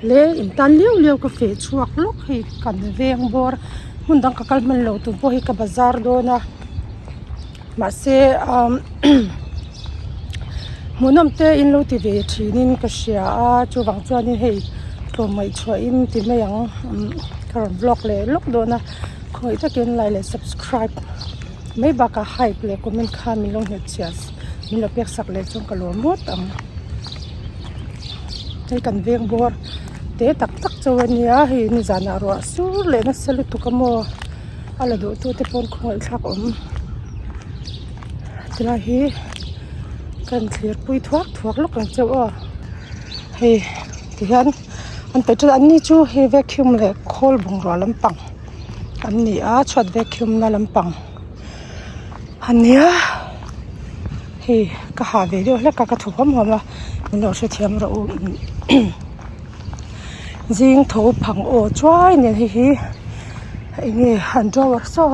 Le in tan liau liau ka feh chhuak lawk hei kan veng bawr hmun dang ka kal hman lo tur pawh hi ka bazar dawn a mahse umm hmuhnawm te in lo ti ve thin in ka hria a chuvang chuan in hei tlawmngaih chhuah in ti mai ang umm ka rawn vlog leh lawk dawn a khawngaih takin like leh subscribe mai bakah hype leh comment kha min lo hnutchhiah min lo pek sak leh chuan ka lawm ngawt ang hei kan veng bawr te tak tak chu a nia hei nizanah ruah sur leh nasa lutuk a maw a la duh tu te pawn khawngaih thlak awm tilai hi kan thlir pui thuak thuak lawk ang che u aw hei tihian an peih teuh a an ni chu hei vacuum leh khawl bungrua lampang an ni a chhuat vacuum na lampang a nia hei ka ha ve deuh hlek a ka thaw huam huam a min lo hrethiam rawh u zing tho phang aw chuai nen hei hi eng nge an drawer saw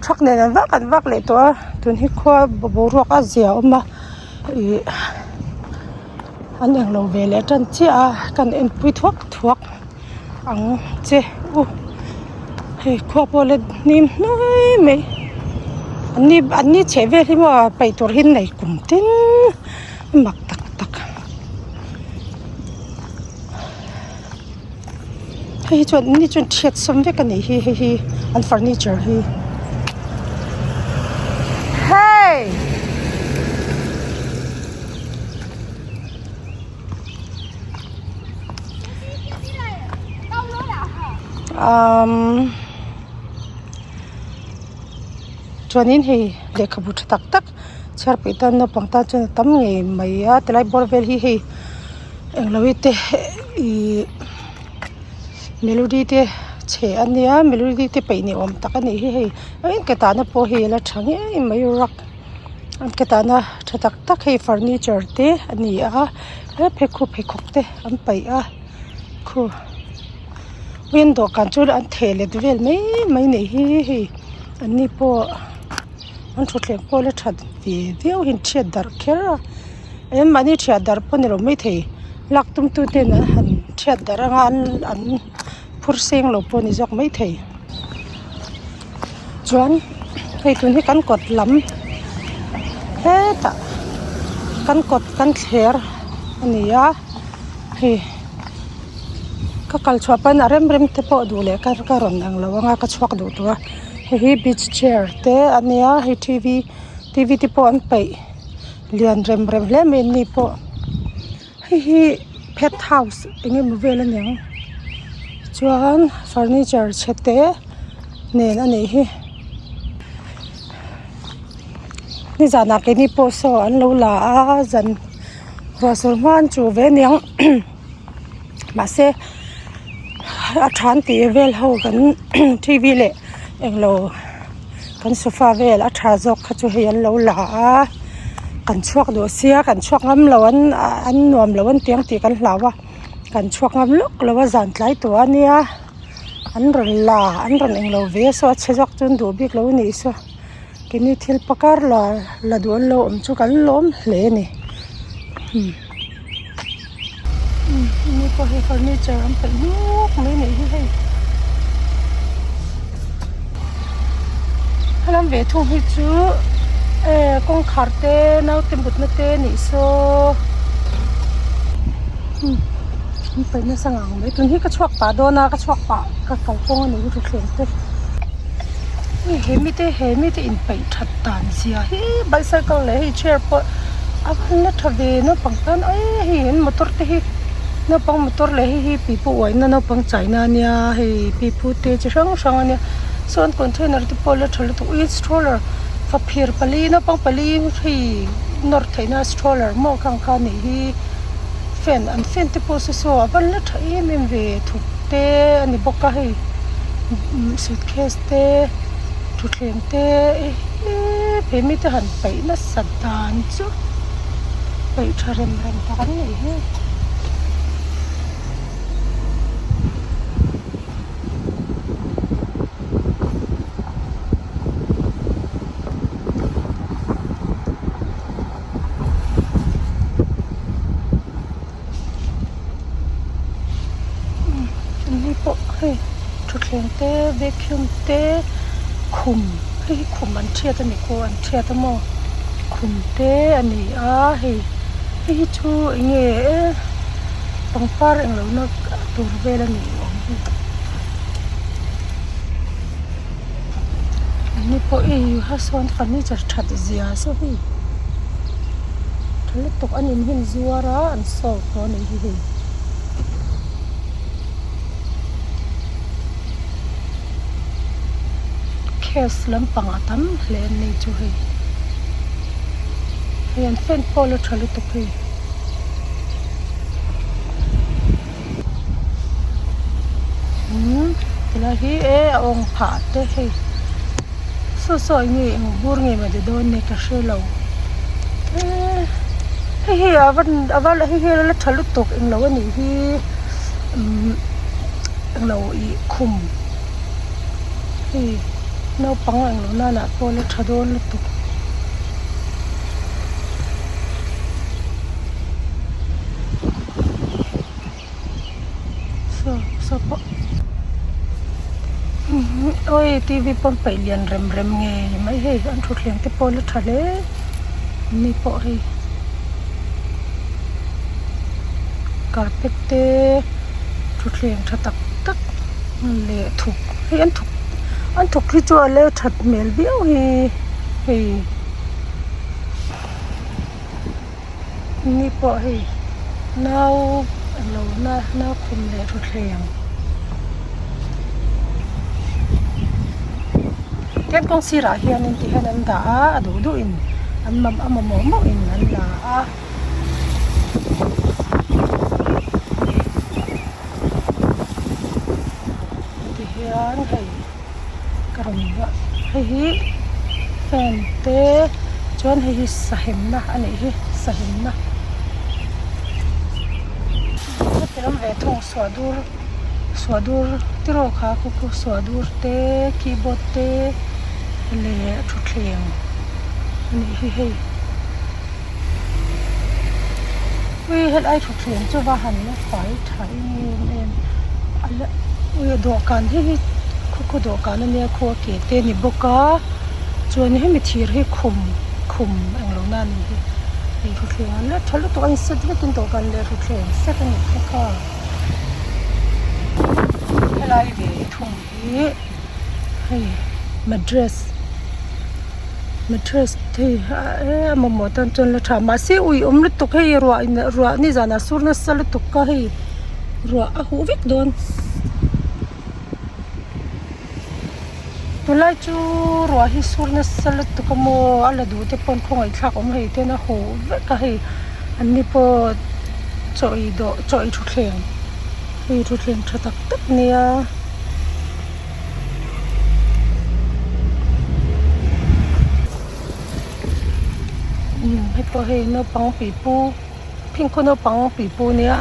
truck nen an vak an vak leh tawh a tun hi khua boruak a zia awm a ih an englo ve leh tan chiah a kan enpui thuak thuak. Ang che u hei khua pawh la hnim hnuai mai an ni an ni chheh vel hi maw paih tur hi nei kum tin a mak tak tak hei hi chuan an ni chuan chhiat sawm vek a nih hi hei hi an furniture hi hey. Umm chuanin hei lehkhabu tha tak tak chhiar peih tan naupang tan chuan a tam ngei mai a tilai bawr vel hi hei englo hi te ihh melody te chhe a nia melody te peih ni awm tak a nih hi hei eng ke tahna pawh hi a la tha ngei mai rak. An ke tahna tha tak tak hei furniture te a ni a he pheikhawk pheikhawk te an paih a khu wind dawhkan chu an theh let vel mai mai a nih hi hei an ni pawh an thutthleng pawh la that ve viau hi an chhiat darh kher a an mahni chhiat darh pawh a ni lo maithei lak tum tu ten an han chhiat darh anga an an phur seng lo pawh a ni zawk maithei. Chuan hei tun hi kan kawt lam hetah kan kawt kan thler a ni a hei ka kal chhuah pawn a rem rem te pawh duh leh ka ka rawn ang lo anga ka chhuak duh tawh a hei hi beach chair te a nia hei t v t v te pawh an peih lian rem rem hle mai an ni pawh. Hei hi pet house eng emaw vel a niang chuan furniture chhe te nen a nih hi nizanah keini pawh saw an lo la a zan ruah sur hma an chuh ve a niang mahse a tha an tih vel ho kan t v leh englo. Kan sofa vel a tha zawk kha chu hei an lo la a kan chhuak duh sia kan chhuak ngam lo an an nuam lo an tiang tih kan hlau a kan chhuak ngam lawk lo a zan tlai tawh a nia an rawn la an rawn englo ve a saw a chhe zawk chu an duh bik lo a nih saw keini thil pakar la la duh an lo awm chu kan lawm hle a ni mi pawh hei furniture an peih hnuk mai a nih hi hei helam ve thung hi chu eh kawngkhar te naute mutna te a nih saw umm an peih nasa ngang mai tun hi ka chhuak pah dawn a ka chhuak pah ka kalkawng a nih hi thuthleng te he mite he mite inpeih that dan zia hi bicycle leh hei chair pawh a van la tha ve naupang tan e hei an motor te hi naupang motor leh hei hi pipu uaina naupang chaina ania hei pipu te chi hrang hrang ania chuan container te pawh la tha lutuk ih stroller faphir pali naupang pali hei nawr theihna stroller maw khang kha anih hi fan an fan te pawh saw saw a van la tha em em ve thuk te ani bawk a hei suitcase te thutthleng te eee he mite han peih nasat dan chu peih tha rem rem tak an nih hi. Hei thutthleng te vacuum te khum hei hi khum an thiat a ni khaw an thiat a maw khum te a ni a hei hei hi chu eng nge pangpar englo na tur vel a nih awm hi ni pawh hei ha sawn furniture that zia saw hei tha lutuk an in hmun zuar a an sold tawh a nih hi hei. Case lampang a tam hle an nei chu hei hei an fan pawh la tha lutuk hei. Umm tilai hi e a awng phah te hei saw saw eng nge eng bur nge maw ni dawn ni ka hrelo eee hei hi a van a van hei hi a la tha lutuk englo a nih hi umm englo ih khum hei naupang englo nan ah pawh a la tha dawn lutuk. Saw saw pawh awi t v pawh paih lian rem rem ngei mai hei an thutthleng te pawh a la tha hle ni pawh hei carpet te thutthleng tha tak tak leh thuk hei an thuk an thuk hi chu a la that hmel viau hi hei. Ni pawh hei nau alo na nau khum leh thutthleng tin kawng sirah hianin ti hian an dah a a duh duh in an mam a mamawh mawh in an la a. Tihian hei ka rawn hei hi fan te chuan hei hi sahimna a nih hi sahimna heti lam ve thung suahdur suahdur tiraw kha khu khu suahdur te keyboard te leh thutthleng a nih hi hei ui helai thutthleng chu va han la fai tha em em a la ui a dawhkan hi hi khaw khaw dawhkan ania khaw a ke te a ni bawk a chuan hemi thir hi khum khum englo na a ni hi hei thutthleng an la tha lutuk a in set vekin dawhkan leh thutthleng set a nih kha kha helai ve thung hi hei matress matress hei eee a mamawh tan chuan la tha mahse ui awm lutuk hei ruah in ruah nizanah sur nasa lutuk a hei ruah a huh vek dawn tunlai chu ruah hi sur nasa lutuk a maw a la duh te pawn khawngaihthlak awm hei ten a huh vek a hei an ni pawh chaw ei dawh chaw ei thutthleng hei thutthleng tha tak tak nia. Hei pawh hei naupang pipu phingkhaw naupang pipu nia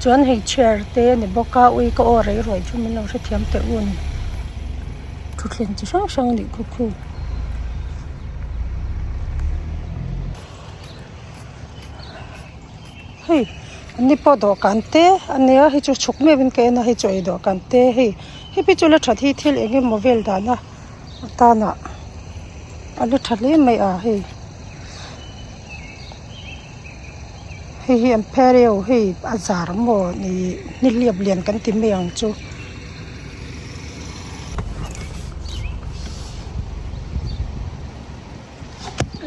chuan hei chair te a ni bawk a ui ka aw rei ruai chu min lo hrethiam teh un thutthleng chi hrang hrang a nih khu khu. Hei an ni pawh dawhkan te a nia hei chu chhuk meuh in ka en a hei chu ei dawhkan te hei hei phei chu la that hi thil eng emaw vel dahna atana a la tha hle mai a hei hei hi an phereu hei a zar maw ih nihliap lian kan ti mai ang chu.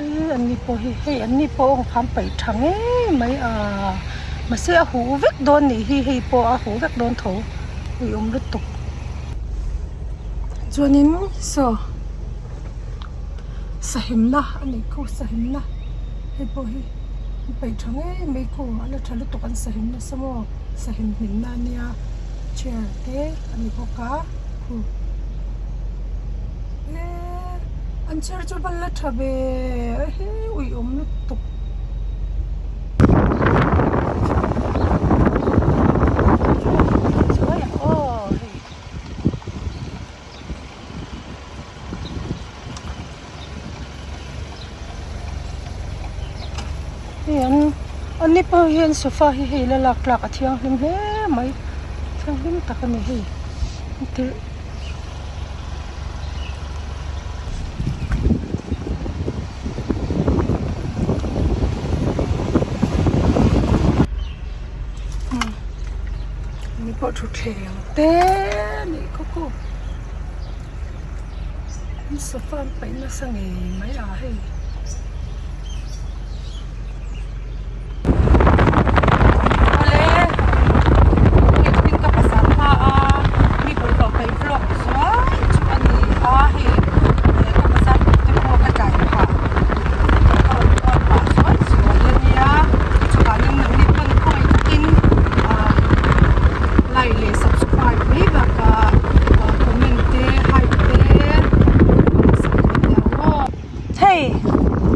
Eee an ni pawh hi hei an ni pawh a awng paih tha ngei mai a mahse a huh vek dawn nih hi hei pawh a huh vek dawn tho ui awm lutuk chuanin saw sahimna a nih khu sahimna hei pawh hi an paih tha ngei mai khu a la tha lutuk an sahim nasa maw sahim hlimna ania chair te a ni bawk a khu eee. An chair chu va la tha ve he ui awm lutuk. Hei an an ni pawh hian sofa hi hei la lak tlak a thianghlim hle mai. thianghlim tak a ni hei tirh. Mi pawh thutthleng te a nih khaw khaw sofa an paih nasa ngei mai a hei. Awle hei chutin ka pasal hma a mi bawlhhlawh paih vlog zuai chu a ni a hei ka pasal te pawh ka tlai phah ka rawn kual pah zuai zuai a nia chuvangin nangni pawn khawngaih takin ah like leh subscribe mai bakah comment te hype te sak dawn nia aw. Hei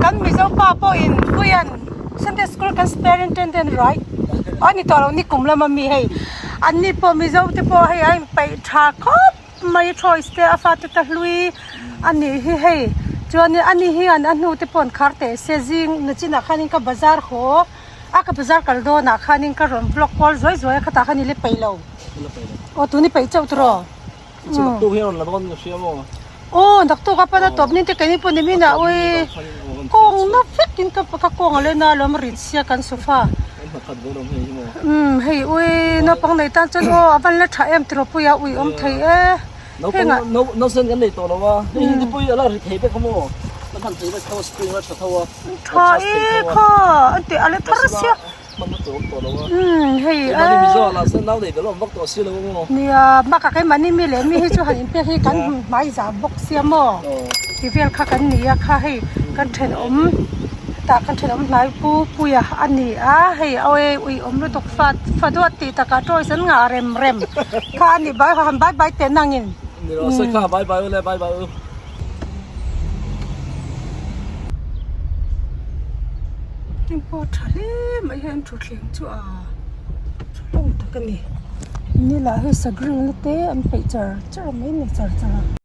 kan Mizo pa pawhin Puia'n Sunday school kan superintendent right a ni tawh lo ni kum lama mi hei anni pawh Mizo te pawh hei a inpeih tha khawp mai choice te a fate ta hlui a nih hi hei chuanin ani hian a hnu te pawh an khar teh se zing nachinah khanin ka bazar haw a ka bazar kal dawnah khanin ka rawn vlog kual zuai zuai a khatah khan i la peih lo aw tun i peih chauh tawh rawh. Aw naktuk a pana tawp nin te keini pawh ni min ah ui kawng na vek in ka ka kawng a lena alawm rit sia kan sofa umm hei ui naupang nei tan chuan aw a van la tha em tiraw puia ui awm thei e heng ah tha e kha an tih a la thar sia. Umm hei nia bakah keimahni mi leh mi hi chu han inpek hi kan hmai zah bawk sia maw ti vel kha kan ni a kha hei kan thenawm hetah kan thenawm hnai pu puia a ni a hei awi ui awm lutuk fa fa duat tih takah toys an ngah rem rem kha a ni bai han bai bai teh nangin. Heng pawh tha hle mai hian thutthleng chu a tha hlawm tak a ni ni lah hei sa grill na te an peih char char mai a ni char char a.